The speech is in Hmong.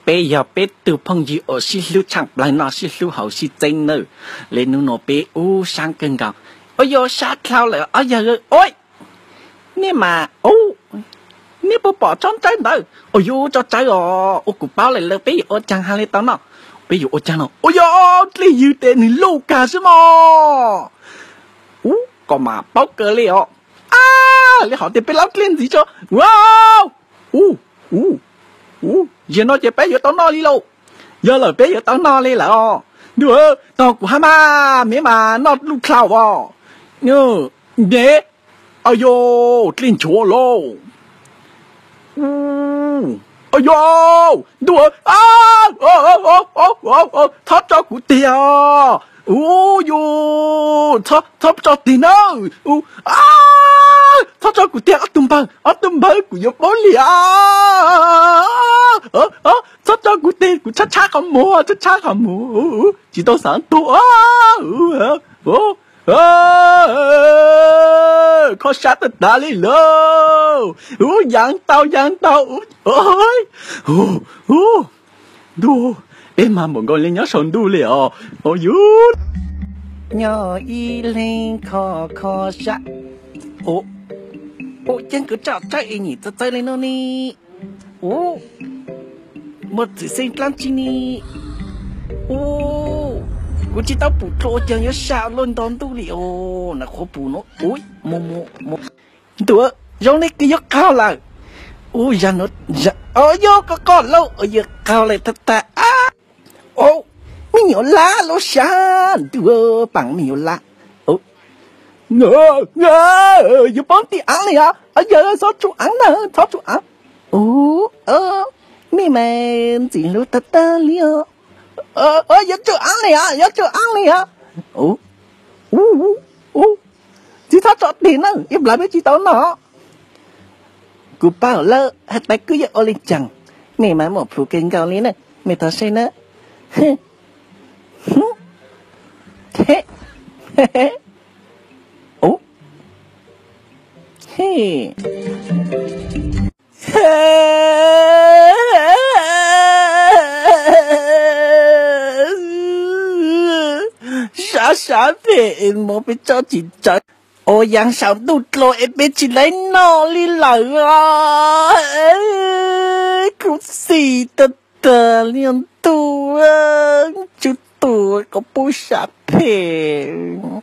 Peb yog peb tug phooj ywg uas sib hlub tshaaj plawg noj sib hlub haus sib txeeb nawb. Le nub nua peb ub sab kawg nkaus. Ua yuav sab dlhau lawm ob yawg. Ua, nej mas ub, nej puas pom tsob tsawb ntawd? Ua yuav tsob tsawb os, ua kuv paub lawm lawm peb yuav ua caag has le tau noj? Peb yuav ua caag no? Ua yog dlej ywg tes nwg luj kag xwb mog. Ub, koj mas paub kawg li os. A, le hov tias peb laub dlej ntxiv tso. Ua, ub, ub, ub, yog no ces peb yuav tau noj li lauj. Yog lawm peb yuav tau noj li lawm os. Ntuj, tog kuv hab mas, me mas noj luj dlhau os. Me, ua yuav dlej nchuav lauj. Ua yuav, ntuj, txhob tso kuv tiag. Ua yuav, txhob tso tiag na. Txhob tso kuv tiag ob tug npawg, ob tug npawg kuv yuav paub liam. Txhob tso kuv tiag, kuv tshab tshab qhov muag, tshab tshab qhov muag, tsis tau xaav tuag. Kho sab tag tag li lauj. Ub, yaav ntau yaav ntau. Ntuj, peb mag npaum nkaus li nyob saum ntuj li os. Ua yuav, nyob ib leeg kho kho sab. Ua, ua caag kuv tsom tsawb es nyim txawv txawv li no ne. Ua, muaj txwm xeeb dlaab tsi ne. Ua, kuv tsis tau pum dlua ua caag yuav sab luaj nto ntuj li os. Na qhuav pum no. Ua, ntuj, zoo le kws yuav qaug lawm. Ua, yog koj qoj lauj, yuav qaug lawm tag tag. Ua, me nyuam lab lub sab ntuj, paam me nyuam lab. Yuav poob tim aav li os, yawg txhob tsuj aav na, txhob tsuj aav. Ua, me mas ntxim hlub tag tag li os. Yuav tsuj aav li os, yuav tsuj aav li os. Txiv txhob tso tiag na, ib plag peb tsis tau noj. Kuv paub lawm has tas kuv yuav ua li caag, mej mas muaj plhus kawg nkaus li na, mej tog saib na. Sab sab phem es moog peb tsob tsis tsawv, ua yaav saum ntuj dlua es peb tsis tau noj li lawm os. Khuv xim tag tag li ntuj, tswv tus koj pub sab phem.